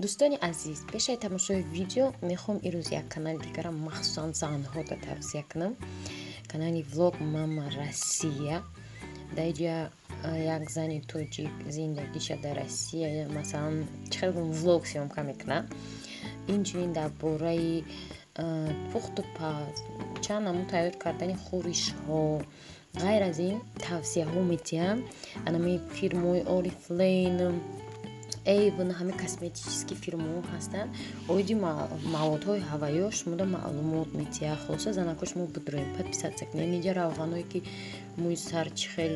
Дӯстони азиз, пешаи тамошои видео мехоҳам ирӯз як канали дигарам махсусан занҳода тавсия кунам, канали Влог Мама Россия. Дар иҷа як зани тоҷик зиндагиша дар Россия, масалан, чӣ хел влог съёмка мекунад. Инчунин дар бораи пухту паз, чанд намуд тайёр кардани хӯришҳо, ғайр аз ин тавсияҳо медиҳам. Анами фирмаои Орифлейм, Эйвон, ҳама косметический фирмаҳо ҳастанд. Оиди маводҳои ҳавайё шумода маълумот медиҳад. Хулоса, занако, шумо бидроем, подписаться кунед. Инҷа равғаное, ки мӯи сар чӣ хел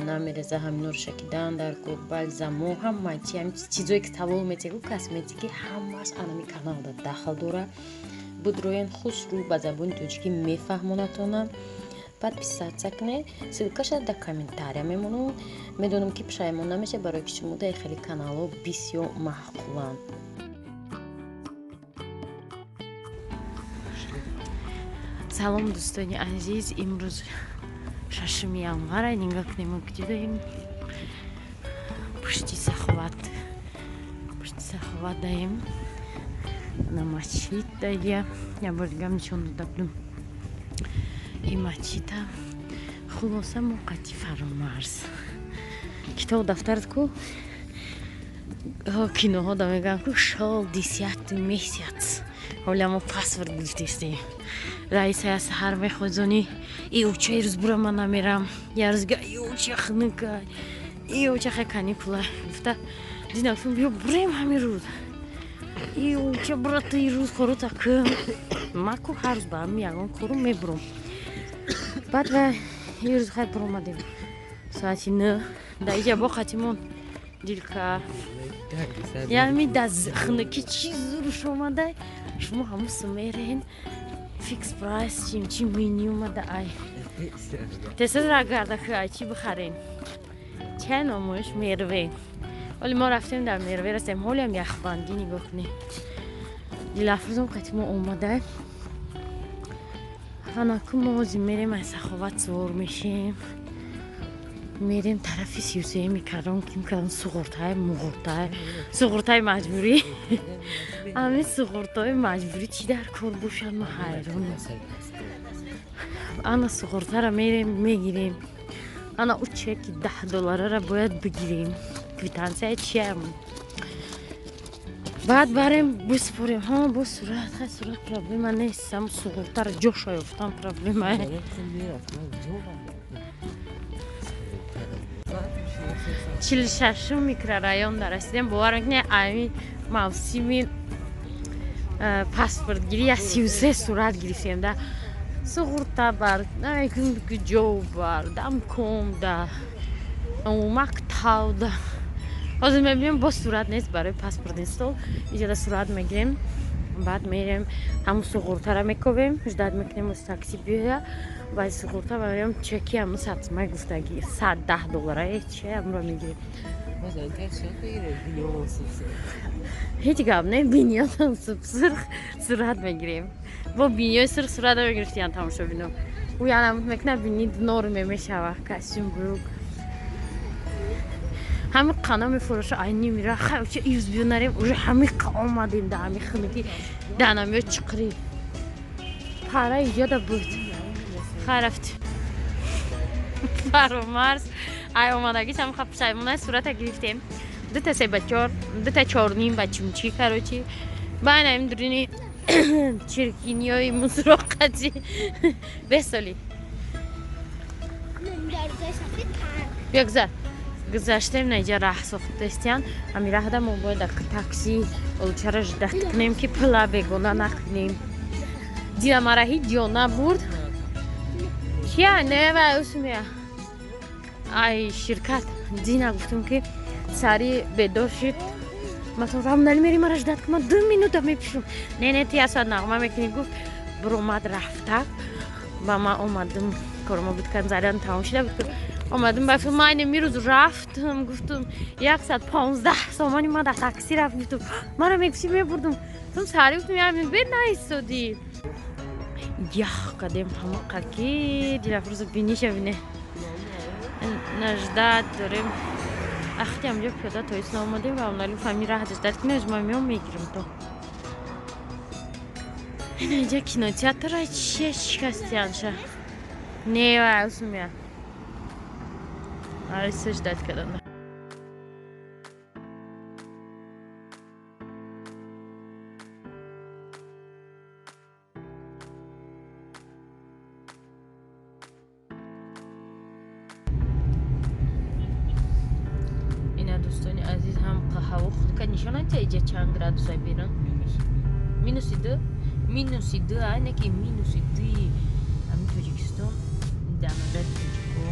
намереза, ҳаминро шакидан дар бальзамо, ҳама чи, ҳами чизое ки савол метиҳад, косметики, ҳамааш анами каналда дахл дорад. Бидроен, хушрӯ ба забони тоҷикӣ мефаҳмонатонам. Подписаться кунед, ссылкаша дар комментария мемонам. Медонам, ки пушаймон намешавед, барое ки шумо дар хеле каналҳо бисёр маъқуланд. Салом, дӯстони азиз! Имрӯз 6 январа. Нигоҳ кунем, мо куҷодаем. Пушти Саховат, пушти Саховат даем. На масҷид дая, як бор дигам нишон дода будем ин масҷида. Хулоса, мо қати Фаромарз. Китоб дафтарат ку, киноҳо да мегӯям ку, шёл десятый месяц. Ҳоля мо паспорт гирифтестем. Раиса я саҳар мехозонӣ: «Иоча, ирӯз бура, ман намерам». Я рӯз га: «Иоча, хнука, иоча, хай каникула», гуфта. Дина гуфтам: «Биё, бурем ҳамин рӯз». «Иоча, бура, ту ирӯз корота кун». Ма ку ҳар рӯз ба ҳами ягон кору мебурам. Баъд ва ирӯз хай буромадем соати 9. Да иҷа бо қатимон дилка ями да хнуки чӣ зуруш омада. Шумо ҳамун сумерен Фикс Прайс чим чи мини омада, ай тесазра гарда, ай чӣ бихарен, чай номоиш мерве. Ҳоли мо рафтем, дар Мерве растем. Ҳолиам яхбандӣ, нигоҳ кунед. Дилафрӯзом қати мо омада. Анаку мо ҳозир мерем, ай Саховат сувор мешем, мерем тарафи 33-ми кардон, ким кардон, суғуртаи муғуртай, суғуртаи маҷбурӣ. Ҳамин суғуртаи маҷбурӣ чӣ дар кор бошад, ма ҳайронам. Ана суғуртара мерем, мегирем. Ана ӯ чеки 10 долларара бояд бигирем. Квитансия чиям, баъд барем, биспорем. Ҳа, бо сурат, хай, сурат проблема нест, ам суғуртара ҷоша ёфтан проблемае. 46-ум микрорайон да расидем. Бовар мекунед, ами мавсими паспортгирӣ я 33 сурат гирифтем. Да суғурта бар, ҷо бар, дамком да, мактав да. Ҳозир мебинем, боз сурат нест барои паспортный стол. Иҷода сурат мегирем, баъд мерем, ҳамун суғуртара мековем, ждать мекунем, оз такси биёя. Баъди суғурта мерем, чеки ҳамун садсумай гуфтаги, 110 доллара э чи, ҳамро мегирем. Ҳеҷ гап не, биниётам сурх сурат мегирем. Бо биниёи сурх сурат намегирифтиян, тамошобино. Ӯ янамуд мекунад, бини норме мешава, костюм, брюк, ҳами қана мефуроша. Ай нимира, хай, ча ирӯз биё нарем, уже ҳами қа омадем да ҳами хунуки данамиё чиқри пара иҷода буд. Хай, рафтем. Фаромарз ай омадагиш ҳам пушаймонай, сурата гирифтем, дута се ба чор, дута чорним ба чумчи. Короче, байна им дурини чиркиниёи музроқати бесоли. Биё, гузар. Гузаштем, на иҷа раҳ сохтестиян. Ҳами раҳда мо бояд такси олучара ждать кунем, ки пула бегона накунем. Дина мара ҳеҷ ҷо набурд. Чия не ва усмия ай ширкат. Дина гуфтум, ки сари бедор шид. Масалан, рамнали мери, мара ждать кун, ман 2 минута мепишум. Не, не, ту як соат нағма мекунӣ, гуфт. Буромад, рафта ба ман омадам, корма буд, кан зарян тамом шида буд. Омадам, ба ман имрӯз рафтам, гуфтум, 115 сомони ма дар такси рафт. Гуфтум, мара мегуфти, мебурдум. Гуфтум, сари, гуфтум, як минут бед наистодӣ. Ях кадем ҳама қаки. Дилафрӯза биниша бине, наждать дорем. Ахти ҳамҷо пиёда то ис наомадем ва оналӣ фаҳми раҳ ждать кунем, ма меом мегирам то. Ина инҷа кинотеатра чия шикастиянша. Не, ва усумя. Айса ждать кадан. Ина дӯстони азиз, ҳам ҳаво хунука нишонад, иҷа чанд градуса берун? Минуси ду, минуси ду, а не ки минуси дуи ҳамин Тоҷикистон дар назари тоҷико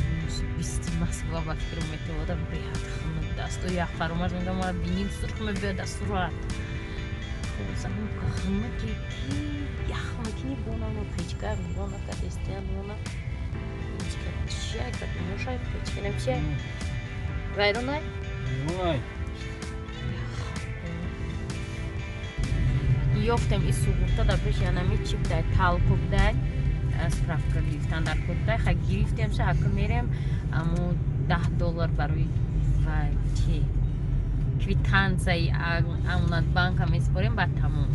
минуси бисти Москва ба фикр метавода. Беҳад хунук, дасту ях фаромарз мегам, мара биним сурх мебиёд аз сурат. Хунуке ки ях мекунӣ, бонано печка мона кадестиян мона чия мошай печка нам чия вайронай. Ёфтем и сугурта дар пеши анами чи будай, талко будай, справка гирифтан дар кор будай. Ха, гирифтемша, ҳака мерем, амо 10 доллар барои вай чи квитансияи Амонатбанка месупорем, баъд тамом.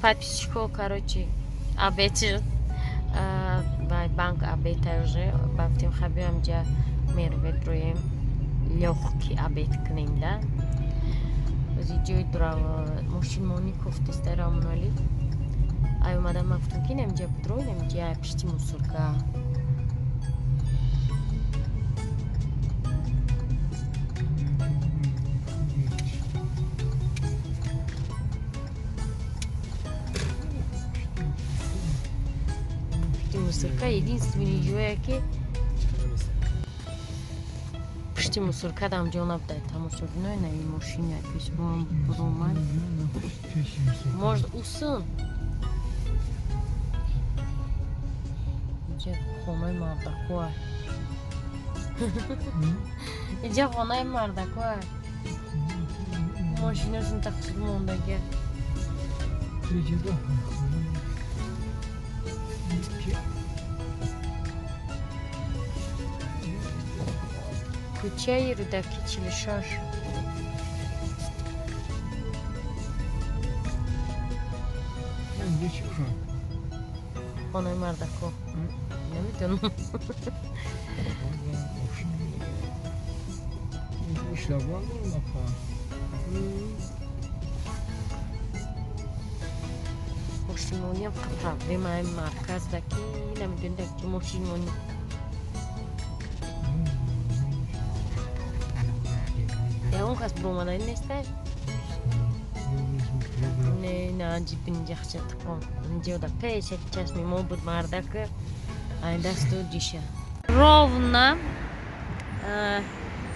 Подписчико, короче, обед шуд. Банк обед уже бафтем, хабиам ҷа мервед роем, лёгкий обед кунем да. Ози ҷои дура мошинмони кофтеста рамонали. Ай омадам, ман гуфтам, ки инамҷа будро, инамҷа пишти мусорка. Мусорка единственный ҷое ки пушти мусорка дам ҷо набудай, тамошобинои наи мошини пешмон буромад. Может, усын инҷа хонаи мардакоа, инҷа хонаи мардакоа, мошинашон тақсир мондага. Кӯчаи Рӯдакӣ 46. Хонаи мардако намедонам. Мошинмониам проблемаи марказда ки намедонӣ дар ки мошинмонӣ. Ягон кас буромаданӣ нестай? Не, на ҷибинҷахча тиқон инҷода пешаки чашми мо буд мардак, ай дасту диша. Ровно.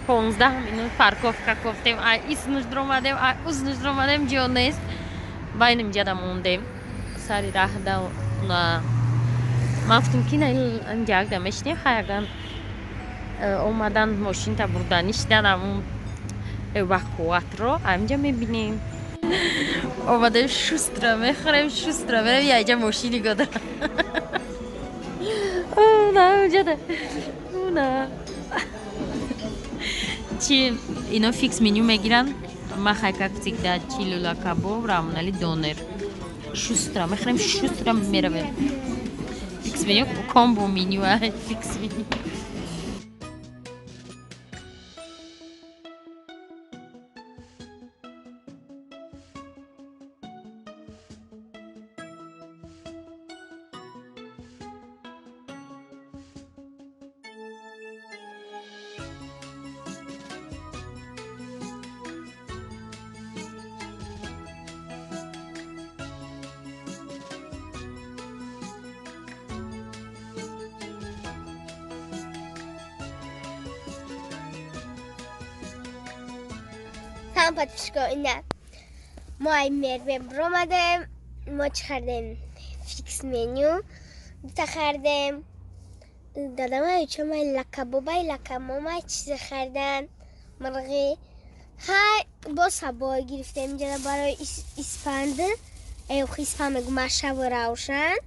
15 минут парковка кофтем, ай иснуш омадем, ай узнуш омадем, ҷо нест. Байним ҷада мондем. Сари раҳда ман гуфтам ки на инҷа якда мешинем, хай яган омадан мошинта бурданӣ шидан амун эвакуатро аминҷа мебинем. Омадем шустро мехӯрем, шустро мерем, яйҷа мошини года. На уҷада. На. Чи ино фикс меню мегиранд. Ма хай как всегда чи лула кабоб, рамонали донер. Шустро мехӯрем, шустро меравем. Фикс меню, комбо меню, фикс меню. Салом подписчико, ина мо ай Мервем ромадем. Мо чӣ хардем? Фикс меню дута хардем. Дадамай чомай лакабобай лакамомай чизе хардан мирғӣ. Хай бо сабой гирифтем инҷа барои испанд. Эвх испанд мегу машаву равшан.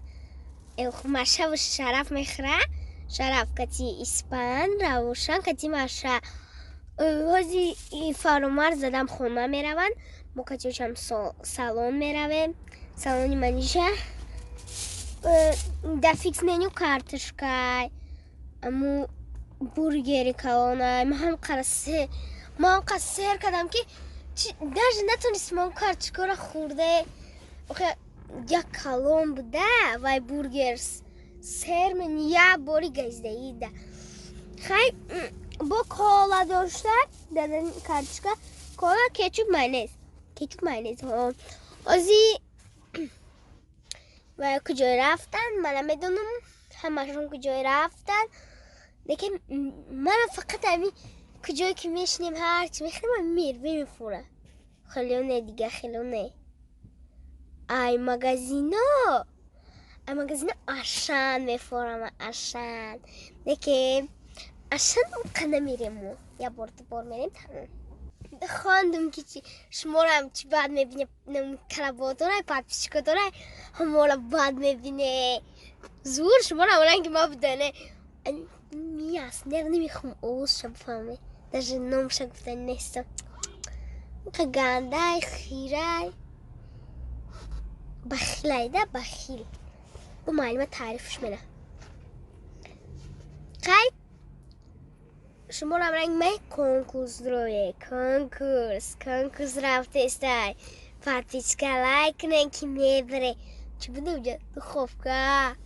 Эвх машаву шараф мехӯра. Шараф кати испанд, равшан кати маша. Ҳози фаромарз задам хона мераванд. Мо катиошам салон меравем. Салони Манижа. Дар фикс меню картошкай, аму бургери калонай. Ман ҳам қара сер кардам ки даже натонистам он картошкаро хӯрде. Охе як калон буда вай бургер сер мен як бори газдаида. Хай бо кола дошта дар картошка кола, кетчуп, майонез, кетчуп, майонез. Ози ва куҷо рафтан ман намедонам, ҳамашон куҷо рафтан. Лекин мана фақат ҳами куҷое ки мешинем, ҳарчи мехӯрем, Мерве мефура. Хеле не, дига хеле не. Ай магазино, ай магазино Ашан мефурам, Ашан. Лекин Ашан онқа намерем мо. Як бор ду бор мерем, тамом. Хондум ки чи шуморам чи бад мебине, талабодорай, подписчикодорай, ҳамора бад мебине. Зур шуморам ранги ма будане. Миас, не намехом овозша бифаҳме. Даже номша гуфтани нестам. Инқа гандай, хирай. Бахилайда, бахил. Бо муаллима таърифш мена. Хай шуморам ранг май конкурс дорое. Конкурс, конкурс рафтестай. Подписка лайк кунен ки мебаре. Чӣ буда уҷа? Духовка.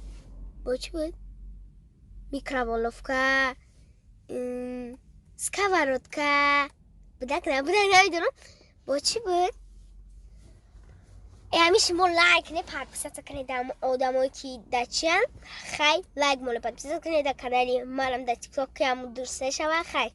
Бо чӣ буд? Микроволновка, сковородка. Будак набудак намедонам. Бо чӣ буд? Ҳами шумо лайк кунед, подписаться кунед дар одамое ки дар чиянд. Хай лайк моне, подписаться кунед дар канали манам дар тикток, ки ҳамун дуруст мешавад. Хай.